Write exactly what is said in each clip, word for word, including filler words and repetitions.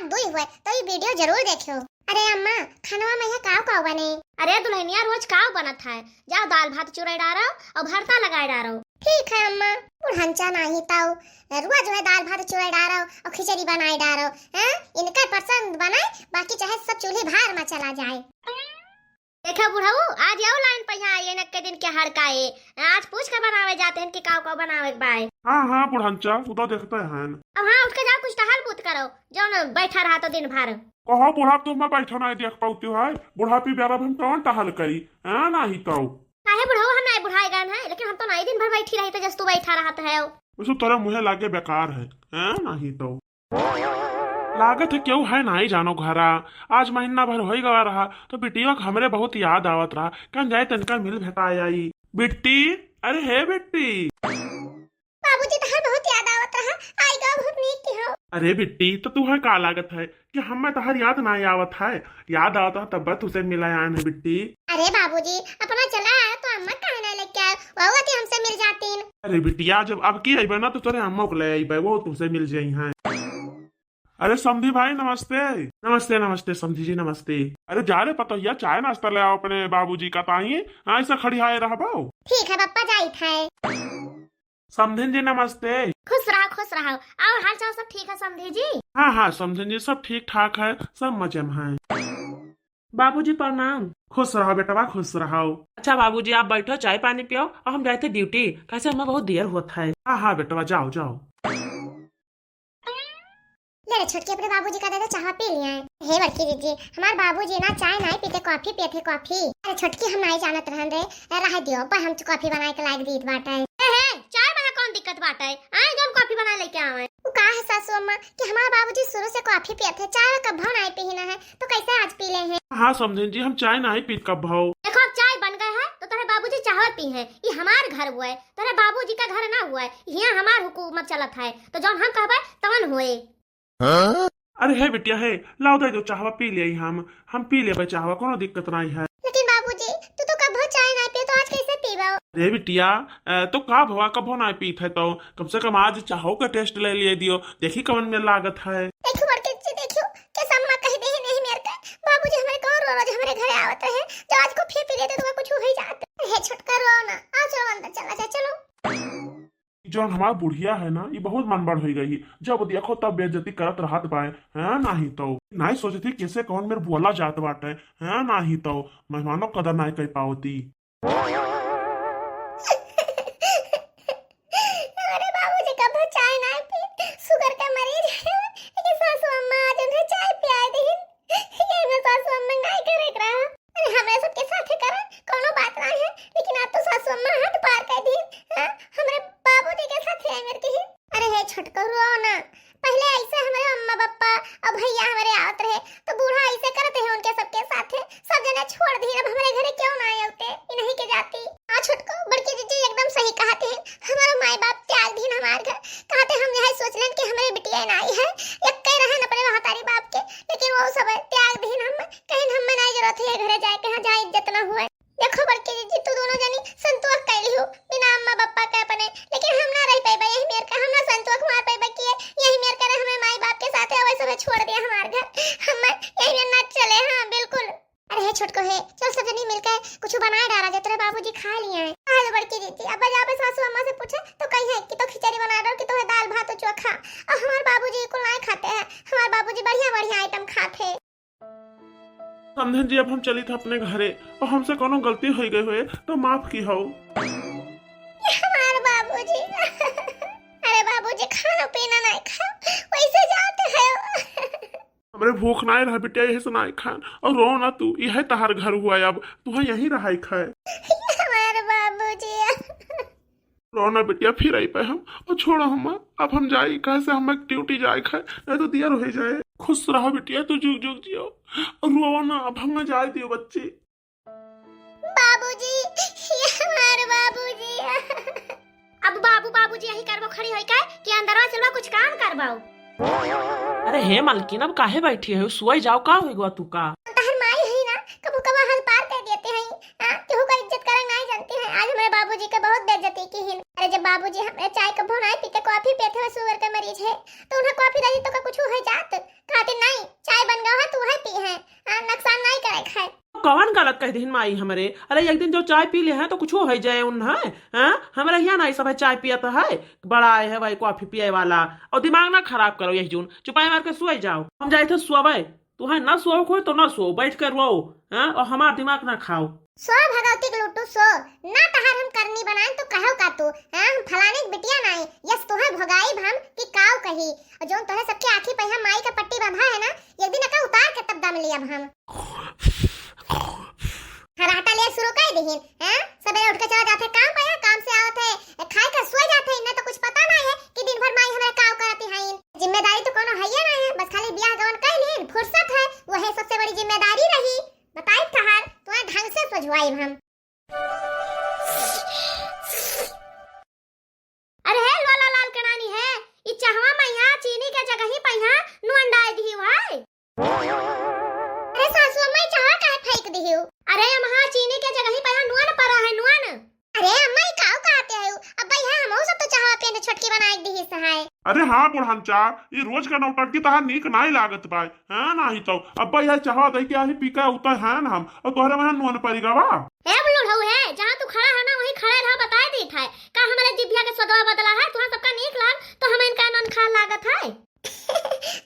दुई हुए तो ये video जरूर देखियो। अरे अम्मा, खानवा में यह काव काव बने? अरे दुल्हनिया, रोज काव बनत है? जाओ दाल भात चुराई डारो और भरता लगाई डारो। ठीक है अम्मा। बुढ़ंचा नाही ताऊ, रोज वह दाल भात चुराई डारो और खिचड़ी बनाई डारो, हैं? इनका पसंद बनाए, बाकी चाहे सब चूल्हे भार में चला जाए। देखो बुढ़ऊ, आज आओ line पे यहाँ आइए, नक्के दिन के हड़काए। आज पूछ के बनावे जाते हैं कि काव काव बनावे के बाय। हाँ, हाँ, बुढ़ंचा, उधर देखते हैं। अब हाँ, उठ के जाओ, कुछ टहल बूत करो, जो न बैठा रहा तो दिन भर। कहो बुढ़ा, तुम मैं बैठा नहीं देख पाती है, बुढ़ापी बेरा हम कौन टहल करी, हाँ, नहीं तो। काहे बुढ़ऊ, हम नहीं बुढ़ाए गए हैं, लेकिन हम तो नहीं दिन भर बैठी रही तो जस तू बैठा रहत है। वैसे तोरे मुँहे लागे बेकार है, हाँ, नहीं तो। लागत है केहू है नाही जानो घरा। आज महीना भर होई गवा रहा, तो बिटिया के हमरे बहुत याद आवत रहा। कन जाए तनका मिल भेटाए आई। बिट्टी, अरे हे बिट्टी। बाबूजी, तहार बहुत याद आवत रहा। आई गवा बहुत नीक की हो। अरे बिट्टी, तो तू है का लागत है कि हमें तहार याद नाही आवत है? याद आवत रहा तब तुझसे मिला आन है बिट्टी। अरे बाबूजी, अपना चला आए तो अम्मा काहे ना लेके आए? वहू आती हमसे मिल जातीन। अरे बिटिया, जब अब की अइबे ना तो तोरे अम्मा को ले अइबे, वो तुझसे मिल जाई हैं। अरे समधी भाई नमस्ते। नमस्ते, नमस्ते समधी जी, नमस्ते। अरे जा रे पतोहिया, चाय नाश्ता ले आओ अपने बाबूजी का ताई। हाँ, ऐसा खड़ी आए रहबो। ठीक है पप्पा, जाइत है। समधिन जी नमस्ते। खुश रहो, खुश रहो। और हाल चाल सब ठीक है समधी जी? हाँ, हाँ समधिन जी, सब ठीक ठाक है, सब मजे में है। बाबूजी प्रणाम। खुश रहो बेटवा, खुश रहो। अच्छा बाबूजी, आप बैठो, चाय पानी पियो और हम जाए थे duty, कैसे हमें बहुत देर होत है। हाँ, हाँ बेटवा, जाओ, जाओ। ले रे छोटकी, अपने बाबूजी का दे दे, चाह पी लिया है। हे बड़की दीदी, हमार बाबूजी ना चाय नहीं पीते, coffee पिए थे, coffee। अरे छोटकी, हम नहीं जानत रहन रे, रह दियो, पर हम तो coffee बनाए के लायक दीत बाटे। ए हे, चाय वाला कौन दिक्कत बाटे? आए जौन coffee बनाए लेके आवे। उ का है सासू अम्मा कि हमार बाबूजी शुरू से coffee पिए थे, चाय कब्बो नहीं पीना है, तो कैसे आज पी ले हैं? हाँ समधिन जी, हम चाय नहीं पीत कब्बो। देखो अब चाय बन गए है तो तोरे बाबूजी चाह पी हैं, ये हमार घर हुआ है, तोरे बाबूजी का घर ना हुआ है, यहाँ हमार हुकूमत चलत है, तो जौन हम कहबे तवन होए। अरे हे बिटिया हे, लाओ दे दो चाहवा पी ले हम, हम पी लेबे चाहवा, कोनो दिक्कत नहीं है। लेकिन बाबूजी, तू तो कब्बो चाय नहीं पिए, तो आज कैसे पीबो? अरे बिटिया, ए, तो का भवा, कब्बो नहीं पीत है तो कम से कम आज चाहो का taste ले लिए दियो, देखी कवन में लागत है। देखो बड़की जी, देखियो, कैसे अम्मा कह दे ही नहीं मेरे का। बाबूजी हमारे कौन रो रोज हमारे घरे आवत रहे, जो आज coffee पी लेते तो कुछ हो ही जात। हे छोटका रो ना, आ चलो अंदर चला जाए, चलो। जौन हमार बुढ़िया है ना, ई बहुत मनबढ़ हो गई। जब देखो तब बेइज्जती करत रहत बाय, हैं? नाही तो नाही सोचती कैसे कौन मेर बोला जात बाटे, हैं? नाही तो मेहमानों कदर नाही कर पावती। अरे बाबूजी, कब्बो चाय नाही पी, sugar का मरीज है, लेकिन सासू अम्मा आज उन्हें चाय पियाए दीन। ये ना सासू अम्मा नाही करे के रहा। अरे हमरे सबके साथे करा, कोनो बात नाही है, लेकिन आप तो सासू अम्मा हद पार कर दी। हाँ, हमरे बाबूजी के साथे है मेरे के ही। अरे हे छोटको, रो ना, पहले ऐसे हमरे अम्मा पापा और भैया हमरे आवत रहे तो बूढ़ा ऐसे करते हैं उनके सबके साथे, सब जने छोड़ दी। अब हमरे घरे क्यों ना आते, इन्हीं के जाती। हाँ छोटको, बड़की जीजी एकदम सही कहते हैं, हमारा माई बाप त्याग दीन हमार घर, कहते हम यही सोच लेन कि हमरे बिटिया नाही है, एक कह रहन अपने महतारी बाप के, लेकिन वो सब त्याग दीन हम, कहीं हम नहीं जरूरत है घरे जाए के, हाँ जहाँ इज्जत ना हुए। देखो बड़की जीजी, तू दोनों जनी संतोष कैली हो बिना अम्मा पापा के अपने, लेकिन हम ना रह पाइबा यही मेर का, हम ना संतोष मार पाइबा कि यही मेर का हमें माई बाप के साथ है वैसे छोड़ दिया हमार घर, हम यही मेर ना चले। हाँ बिल्कुल। अरे हे छोटको हे, चल सब जनी मिलके कुछ बनाए डाला जाए, तोरे बाबूजी खा लिए हैं। हाँ लो बड़की जीजी, अब जाबे सासू अम्मा से पूछे तो कही है कि तो खिचड़ी बना डाल कि तो है दाल भात और चोखा, और हमारे बाबूजी को नहीं खाते हैं, हमारे बाबूजी बढ़िया बढ़िया item खाते हैं। समधन जी, अब हम चली था अपने घरे और हमसे कोनो गलती हो गई हुए तो माफ की हो। हमारे बाबूजी, अरे बाबूजी, खाना पीना नहीं खा, वैसे जाते हैं। हमरे भूख नाय रहा बिटिया, यही से नाय खान। और रो ना तू, यह तहार घर हुआ, अब तू यहीं रहाई खाए। हमारे बाबूजी। रो ना बिटिया, फिर आई पे हम। और छोड़ो हम, अब हम जाई, कहे से हम duty जाए खाए, नहीं तो दिया रह जाए। खुश रहो बिटिया, तू जुग जुग जियो। और रो ना, अब हमें जाए दियो बच्ची। बाबूजी, ये हमारे बाबूजी। अब बाबू बाबूजी यही करबो खड़ी होई का कि अंदरवा चलवा कुछ काम करबाओ। अरे हे मलकिन, अब काहे बैठी है, सोई जाओ, का होई गवा तू का? तहर माई है ना, कबो कबो हद पार कर देते हैं, हाँ, केहू का इज्जत करना नहीं जानते हैं। आज हमरे बाबूजी के बहुत बेइज्जती किहिन। अरे, जब बाबूजी हमरे चाय कबो नाई पीते, कॉफी पीते हुए शुगर के मरीज है, तो उन्हें कॉफी दे दी तो का कुछ हो जात? कहती, "नहीं, चाय बन गवा है, तू है पी है, हाँ, नुकसान नहीं करे खाए।" कवन गलत कह दिहिन माई हमरे? अरे, एक दिन जो चाय पी ले हैं तो कुछ हो जाए उन्हें, हाँ? हमरे यहाँ नाई सब है चाय पियत है, बड़ा आए है भाई कॉफी पिए वाला। और दिमाग ना खराब करो यही जून, चुपाई मार के सोए जाओ। हम जाए थे सोवे, तुहें ना सोवे कोई तो ना सो, बैठ कर रो, हाँ? और हमार दिमाग ना खाओ। सो भगवती के लुट्टू सो, ना तहार हम करनी बनाएन तो कहो का तू, हाँ? हम फलाने के बिटिया नाई, यस तुहें भोगाइब हम कि काऊ कही। और जौन तोहरे सबके आँखी पे हम माई का पट्टी बंधा है ना, एक दिन एका उतार के तब दम लियब हम। हराटा ले शुरू कर दिहिन, हैं? सबेरे उठ के चला जाते काम पे, काम से आवत है, खाए के सोए जाते, इन्हें तो कुछ पता नहीं है कि दिन भर माई हमरा काव करती हैं। जिम्मेदारी तो कोनो है ही नहीं है, बस खाली बियाह गवन कर लीन, फुर्सत है, वही सबसे बड़ी जिम्मेदारी रही। बताई तहार, तुम्हें ढंग से सोझवाई हम। अरे हे लोला लाल के नानी है, ई चहवा में यहाँ चीनी के जगह ही पे यहाँ नून डाल दिही है। अरे सासू अम्मा, ई चहवा काहे फेंक दिही हो? अरे अम्मा, चीनी के जगह ही पे यहाँ नून पड़ा है, नून। अरे अम्मा, ई काऊ कहते हो? अब भाई है, हमहू सब तो चहवा पियन, छोटकी बनाए दिही सहाय। अरे हाँ बुढ़नचा, ई रोज का नौटंकी तहार नीक नाई लागत बाय, हैं? नाही तो अब भाई है चहवा दे के आही पी के उतर हैं ना हम, और तोहरे वहाँ नून पड़ी गवा। हे बुलुढ़ऊ है, जहाँ तू खड़ा है ना, वहीं खड़ा रहा, बताए देत है। का हमारे जिभिया के सदवा बदला है? तुहाँ सबका नीक लाग, तो हमें इनका नन खा लागत है।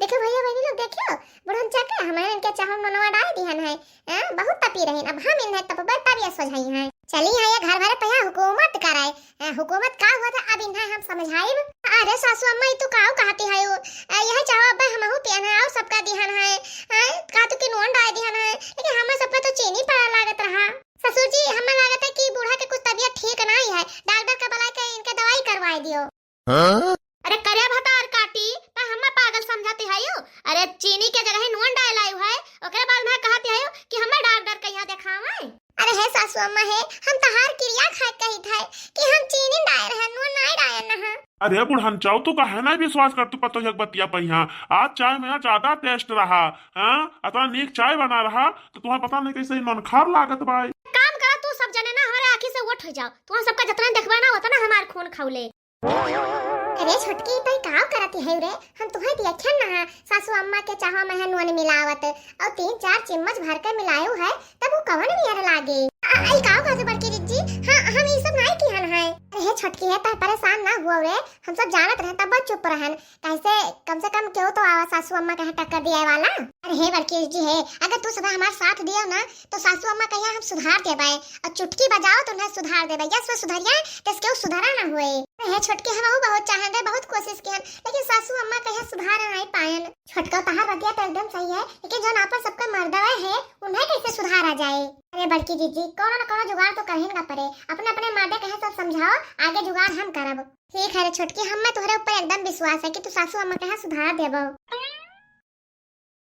देखो भैया बहनी लोग, देखियो, बुढ़नचा के हमारे इनके चाहो ननवा डाल दिहन है। हैं? बहुत तपी रहीन, अब हम इन्हें तपबे तब ये सोझाई हैं। चली है ये घर भरे पहिया हुकूमत कराए। हैं, हुकूमत का हुआ था, अब इन्हें हम समझाइब। अरे सासू अम्मा, ई तू काऊ कहती है? यह चाहो अब हमहू पियन है और सबका दिहन है। हैं? का तू कि नून डाल दिहन है, लेकिन हमें सब पे तो चीनी पड़ा लागत रहा। ससुर जी, हमें लागत है कि बूढ़ा के कुछ तबीयत ठीक नहीं है, डॉक्टर का बुला के इनके दवाई करवाई दियो। हाँ? अरे करे भतार काटी, त हमें पागल समझती है यू? अरे चीनी के जगह नून डाल आयु है, ओकरे बाद में कहती है यू कि हमें डॉक्टर के यहाँ देखावे। अरे हे सासू अम्मा हे, हम तहार किरिया खाए कही थे कि हम चीनी डाल रहे, नून नहीं डाल रहे। अरे बुढ़नचाऊ, तू काहे ना विश्वास कर, तू पतोहिया के बतिया पे यहाँ। आज चाय में ज्यादा टेस्ट रहा, हाँ? अतना नीक चाय बना रहा, तो तुम्हें पता नहीं कैसे ननखार लागत बाय। काम करा तू सब जने ना, हमारे आँखी से उठ हो जाओ। तुम्हारे सबका जितना देखबा ना, उतना हमार खून खौले। अरे छोटकी, तई काव करती है रे? हम तुम्हें देखन ना, सासू अम्मा के चाहो में है नून मिलावत, और तीन चार चम्मच भर के मिलायो है, तब वो कवन नियर लागे। आ, आई काव कहते बड़की जीजी? हाँ, हम ये सब नहीं किहन है। अरे हे छोटकी है, तह परेशान ना हुआ रे, हम सब जानत रहे, तब चुप रहन। कैसे कम से कम क्यों तो आवा सासू अम्मा कहे टक्कर दिया वाला। अरे हे बड़की जीजी हे, अगर तू सदा हमार साथ दियो ना, तो सासू अम्मा कहिया हम सुधार देबे, और चुटकी बजाओ तो उन्हें सुधार देबे। यस वो सुधरिया, तस क्यों सुधारा ना हुए। अरे हे छोटकी, हम बहुत चाहन रहे, बहुत कोशिश किहन, लेकिन सासू अम्मा कहिया सुधार नहीं पायन। छोटका तहार बतिया तो एकदम सही है, लेकिन जौन आपन सबका मर्दवा है, उन्हें कैसे सुधारा जाए? अरे बड़की जीजी, कोनो न कोनो जुगाड़ तो करहिन का पड़े। अपने अपने मर्दे कहे सब समझाओ, आगे जुगाड़ हम करब। ठीक है रे छोटकी, हमें तोहरे ऊपर एकदम विश्वास है कि तू सासू अम्मा के यहाँ सुधार देबो।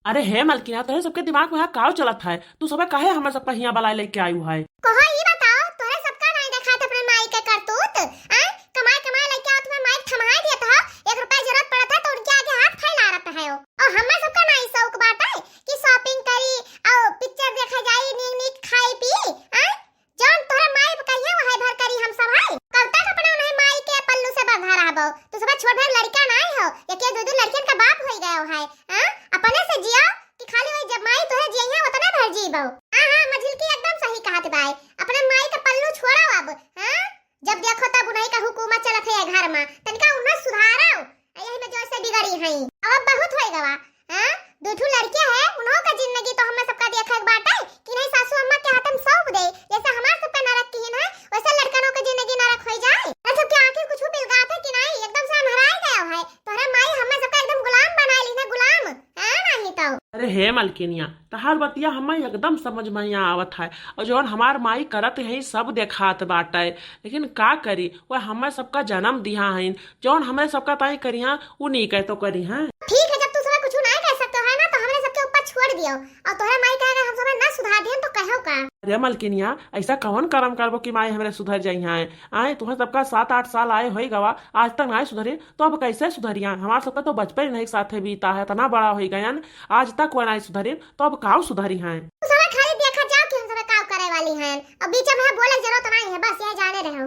अरे हे मलकिना, तोहरे सबके दिमाग में यहाँ काव चलत है? तू सबे काहे हमरे सबका हियाँ बलाए लेके आयु है? कहो ई बताओ, तोहरे सबका नहीं देखात अपने माई के करतूत? आय, कमाए कमाए लेके आओ, तुम्हें माई थमाए दिया था, एक रुपया जरूरत पड़ा था तो उनके आगे हाथ फैला रहा है। और हमें सबका नहीं शौक बाटे कि shopping करी और picture देखा जाई, नीक नीक खाई पी, आय? जौन तोहरा माई कहिया वही भर करी हम सब है। कब तक अपने उन्हें माई के पल्लू से बंधा रहबो? तू सब छोट भर लड़का नाय हो, एक एक दो दो लड़कियन का बाप होई गयो है। हाँ? अपने से जियो कि खाली वही जब माई तोहरे जियइया उतने भर जीबो। हाँ, हाँ, मझिलकी एकदम सही कहत बाय। अपने माई का पल्लू छोड़ो अब, हाँ? जब देखो तब उन्हीं का हुकूमत चलत है ये घर में, तनिका उन्हें सुधारो। यही में जोर से बिगड़ी है। अब बहुत होई गवा। हाँ? दो ठो लड़कियां हैं, उन्हों का जिंदगी तो हमें सबका देखा के बाटे कि नहीं सासू अम्मा के हाथ में सौंप दे। जैसे हमार सबका नरक किहिन है, वैसे लड़कनों का जिंदगी नरक होई जाए। अरे सबके आंखें कुछ पिलगात है कि नहीं? एकदम से अंधराए गया है। तोहरे माई हमें सबका एकदम गुलाम बनाए ली ना, गुलाम। हाँ, नहीं तो। अरे हे मलकिनिया, तहार बतिया हमें एकदम समझ में यहाँ आवत है। और जौन हमार माई करत है, सब देखात बाटे। लेकिन का करी, वह हमें सबका जन्म दिया है, जौन हमरे सबका ताई करिहा, उ नीके तो करिहा। ठीक है, जब तू सबे कुछ नहीं कह सकते हो, है ना, तो हमरे सबके ऊपर छोड़ दियो। और तोहरे माई कहे, अगर हम सबे ना सुधार दिहन, तो कहो का? अरे मलकिनिया, ऐसा कौन करम करबो कि माई हमरे सुधर जाई हैं? आए, तुहें सबका सात आठ साल आए होई गवा, आज तक नहीं सुधरी, तो अब कैसे सुधरिया? हमार सबका तो बचपन नहीं साथे बीता है, इतना बड़ा होई गयन, आज तक वो नहीं सुधरी, तो अब काव सुधरी हैं? तू सबे खाली देखा जाओ कि हम सबे काव करे वाली हैं। और बीच में बोले जरूरत नहीं है, बस ये जाने रहे हो।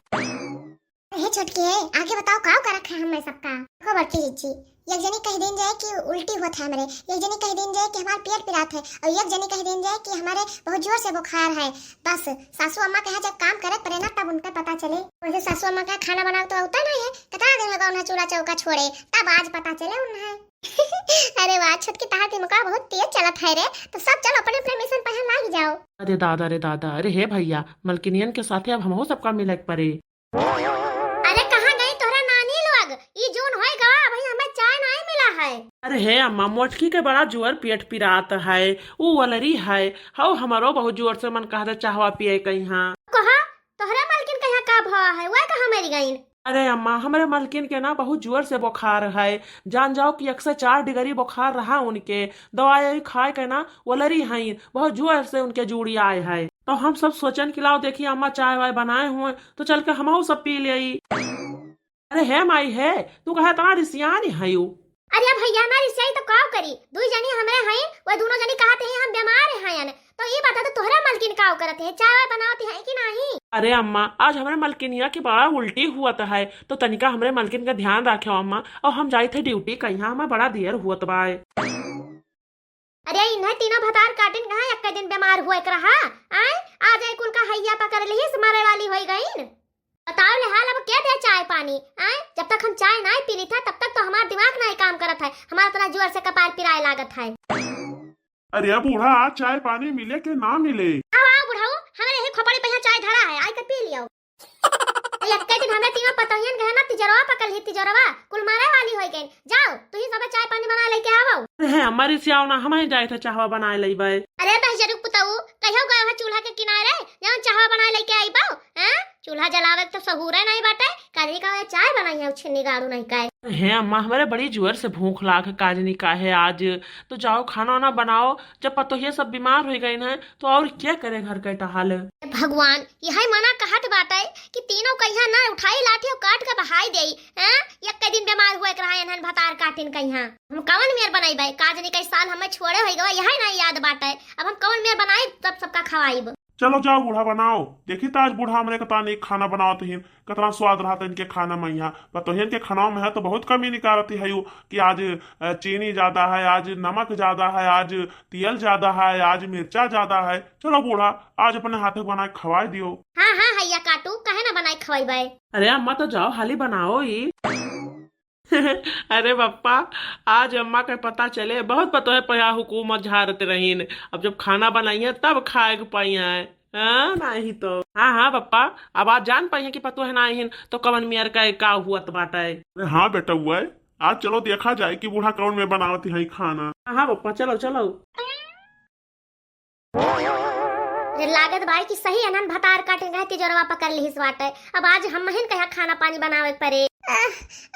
हे छोटकी, हे आगे बताओ, काव करत है हमें सबका? देखो बड़की जीजी, एक जनी कह दिन जाए कि उल्टी होत है हमरे, एक जनी कह दिन जाए कि हमार पेट पिरात है, और एक जनी कह दिन जाए कि हमारे बहुत जोर से बुखार है। बस सासू अम्मा के यहाँ जब काम करे पड़े ना, तब उनके पता चले। वैसे सासू अम्मा का खाना बनावे तो होता नहीं है, कितना दिन होगा उन्हें चूल्हा चौका छोड़े, तब आज पता चले उन्हें। अरे वाह छोटकी, तहार दिमाग बहुत तेज चलत है रे। तो सब चलो अपने अपने मिशन पर लाग जाओ। अरे दादा रे दादा, अरे हे भैया, मलकिनियन के साथे अब हमहू सबका मिले के पड़े। अरे कहाँ गई तोहरा नानी लोग? ई जून होए गवा, अभी हमें चाय नाहीं मिला है। अरे हे अम्मा, मोटकी के बड़ा जोर पेट पिरात है, ऊ वलरी है। हौ हमरो बहुत जोर से मन कहत चाहवा पिए कइहाँ। कहा, तोहरे मलकिन कइहाँ का भवा है, वह कहाँ मरी गईन? अरे अम्मा, हमरे मलकिन के ना बहुत जोर से बुखार है। जान जाओ कि एक सौ चार डिग्री बुखार रहा उनके। दवाई खाए के ना वलरी हईन, बहुत जोर से उनके जूड़ी आए है। तो हम सब सोचन कि लाओ देखी अम्मा चाय वाय बनाए हुए, तो चल के हमहू सब पी लेई। अरे हे माई हे, तू कहे इतना रिसियानी है यू? अरे भैया, ना रिसियाई तो काव करी, दुई जनी हमरे हईन, वो दोनों जनी कहत हैं हम बीमार हैं, तो ई बता तो तोहरे मलकिन काव करत है, चाय वाय बनावत है कि नहीं? अरे अम्मा, आज हमरे मलकिनिया के बड़ा उल्टी हुआ तो है, तो तनिका हमरे मलकिन का ध्यान रखे अम्मा, और हम जाई थे ड्यूटी कइहाँ, हमें बड़ा देर हुआ तो बाय। अरे इन्हें तीनों भतार काटिन कहाँ एक दिन बीमार हुए के रहा? आए, आ जाए कुल का हैया पकड़ लिहिस, मरे वाली होई गईन। बताओ ले हाल, अब के दे चाय पानी? आए, जब तक हम चाय नाहीं पी ली था, तब तक तो हमार दिमाग नाहीं काम करत है, हमार इतना जोर से कपार पिराए लागत है। अरे बूढ़ा, आज चाय पानी मिले के ना मिले? आओ, आओ बुढ़ऊ, हमरे यही खोपड़ी पे यहाँ चाय धरा है, आई के पी लियो। अरे, एक्के दिन हमरे तीनों पतोहियन के है ना, तिजोरवा पकड़ ली, तिजोरवा, कुल मारे वाली होई गई। जाओ, तू ही सबे चाय पानी बना लेके आवो। अरे, हमारी सियाओ ना, हम ही जाए थे चाहवा बनाए लई बाय। अरे, बहिजरू पुतऊ, कहियो गए हो चूल्हा के किनारे, जहाँ चाहवा बनाए लेके आई बाओ, हैं? चूल्हा जलावे के तो सहूरे नहीं बाटे, काजनी का चाय बनाई है, छिन्नी गाड़ू नहीं का है। हे अम्मा, हमरे बड़ी जोर से भूख लाग है, काजनी का है आज, तो जाओ खाना वाना बनाओ। जब पतोहिया सब बीमार हो गई हैं, तो और क्या करे घर के टहाल? हे भगवान, यही मना कहत बाटे कि तीनों कहिया ना उठाई लाठी और काट के बहाई देई, हैं? यक्के दिन बीमार हुए के रहा इन्हन भतार काटिन कहिया। हम कवन मेर बनाई बाई? काजनी कई साल हमें छोड़े होई गवा, यही ना याद बाटे। अब हम कवन मेर बनाई, तब सबका खवाईब। चलो जाओ बूढ़ा बनाओ। देखी त आज बूढ़ा हमरे कतना नीक खाना बनावत हिन, कतना स्वाद रहत इनके खाना में। यहाँ पतोहियन के खाना में है तो बहुत कमी निकारत है यू कि आज, अ, चीनी ज्यादा है, आज नमक ज्यादा है, आज तेल ज्यादा है, आज मिर्चा ज्यादा है। चलो बूढ़ा, आज अपने हाथे बनाए खवाए दियो। हाँ, हाँ, हैया काटू, काहे ना बनाए खवाई बाय? अरे अम्मा, तो जाओ हाली बनाओ ई। अरे पप्पा, आज अम्मा के पता चले, बहुत पतोहे पया हुकूमत झारत रहीन। अब जब खाना बनाई है, तब खाए के पाई है। हाँ, नहीं तो। हाँ, हाँ पप्पा, अब आज जान पाई है कि पतोहे ना आईन, तो कवन मेर का, का हुआ तो बाटा है। अरे हाँ बेटा, हुआ है। आज चलो देखा जाए कि बूढ़ा कौन में बनावती है खाना। हाँ, हाँ पप्पा, चलो, चलो। अरे लागत बाई कि सही अनन भतार काटिन कहे तिजोरवा पकड़ लिहिस बाटे। अब आज हमहिन कहा खाना पानी बनावे के परे। आह,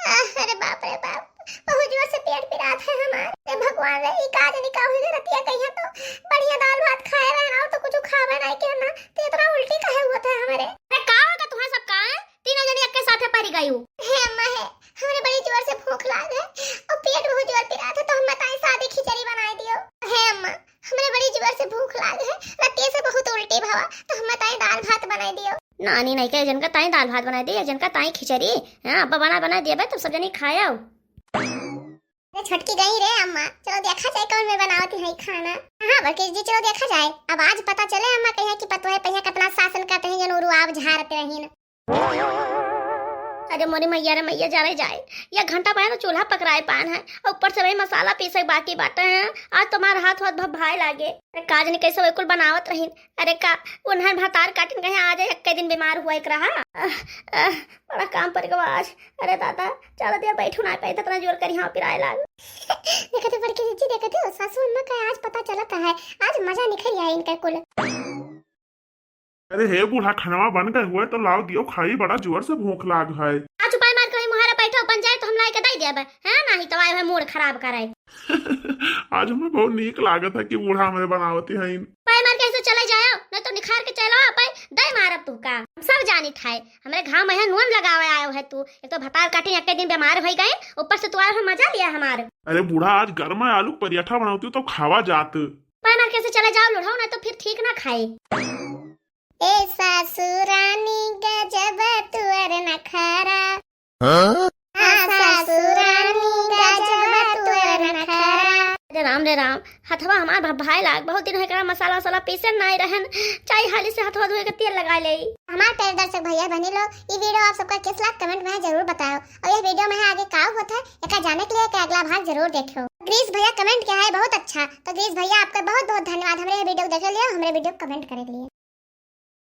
आह, अरे बाप रे बाप, बहुत जोर से पेट पिरात है हमार। अरे भगवान रे, ई का जानी का हुई रतिया कहिया तो बढ़िया दाल भात खाए रहे ना, तो कुछ खावे नहीं के ना, तो इतना उल्टी काहे हुआ था हमारे? अरे का होगा तुम्हें सब का है? तीनों जनी एक के साथे परी गयू। हे अम्मा हे, हमरे बड़ी जोर से भूख लाग है और पेट बहुत जोर पिरात है, तो हम बताई सादी खिचड़ी बनाई दियो। हे अम्मा, हमरे बड़ी जोर से भूख लाग है, रतिये से बहुत उल्टी भवा, तो हम ताई दाल भात बनाई दियो। नानी नहीं कहे, जनका ताई दाल भात बनाई दियो, जनका ताई खिचड़ी। हाँ, अब्बा बना, बनाई दिया बे, तुम सब जनी खाए आओ। अरे छोटकी गई रे अम्मा, चलो देखा जाए कौन में बनावती है खाना। हाँ, बड़की जी, चलो देखा जाए। अब आज पता चले अम्मा कहिया कि पतोहे पहिया कितना शासन करते हैं, जन उरुआब झारते रहीन। अरे मोरी मैया रे मैया, जा रे जाए, एक घंटा पहले तो चूल्हा पकड़ाए पान है, और ऊपर से वही मसाला पीसे बाकी बाटे हैं। आज तुम्हारा हाथ हाथ भभाए लागे। अरे का जानी कैसे वही कुल बनावत रहीन। अरे का उन्हन भतार काटिन कहे आ जाए, एक दिन बीमार हुआ एक रहा। आह, आह, बड़ा काम पड़ गवा आज। अरे दादा, ज्यादा देर बैठू ना पाई, इतना जोर करी हाँ पिराए लाग। देखते बड़की जीजी, देखते हो सासू अम्मा का आज पता चलता है, आज मजा निकल आए इनका कुल। अरे हे बूढ़ा, खनवा बन गए हुए तो लाओ दियो खाई, बड़ा जोर से भूख लाग है। आज उपाय मार के वही मुहारा बैठो, बन जाए तो हम लाई के दे देबे, हैं? नहीं तो आए हुए मूड खराब करे। आज हमें बहुत नीक लागत है कि बूढ़ा हमरे बनावती हैं। उपाय मार के ऐसे चले जाओ, नहीं तो निखार के चलो आप, दे मारब तू का। हम सब जानित है, हमरे घाव में है नून लगावे आयो है तू। एक तो भतार काटी एक दिन बीमार हो गए, ऊपर से तू आयो है मजा लिया हमार। अरे बूढ़ा, आज गर्मा आलू पराठा बनावती तो खावा जात। पाए मार के से चला जाओ लुढ़ाओ, ना तो फिर ठीक ना खाए। ए सासुरानी गजब तुअर नखरा। हाँ? हाँ, सासुरानी गजब तुअर नखरा। अरे राम रे राम, हथवा हमार भभाए लाग, बहुत दिन हो एकरा मसाला वसाला पीसे नाई रहन, चाहे हाली से हथवा धोए के तेल लगा ले। हमार प्यारे दर्शक भैया बहनी लोग, ई video आप सबका कैस लाग comment में जरूर बताओ, और ये video में आगे का होत है, एका जाने के लिए के अगला भाग जरूर देखो। ग्रीस भैया comment किया है बहुत अच्छा, तो ग्रीस भैया आपका बहुत बहुत धन्यवाद हमरे ये video देखे लिए, हमरे video comment करे के लिए।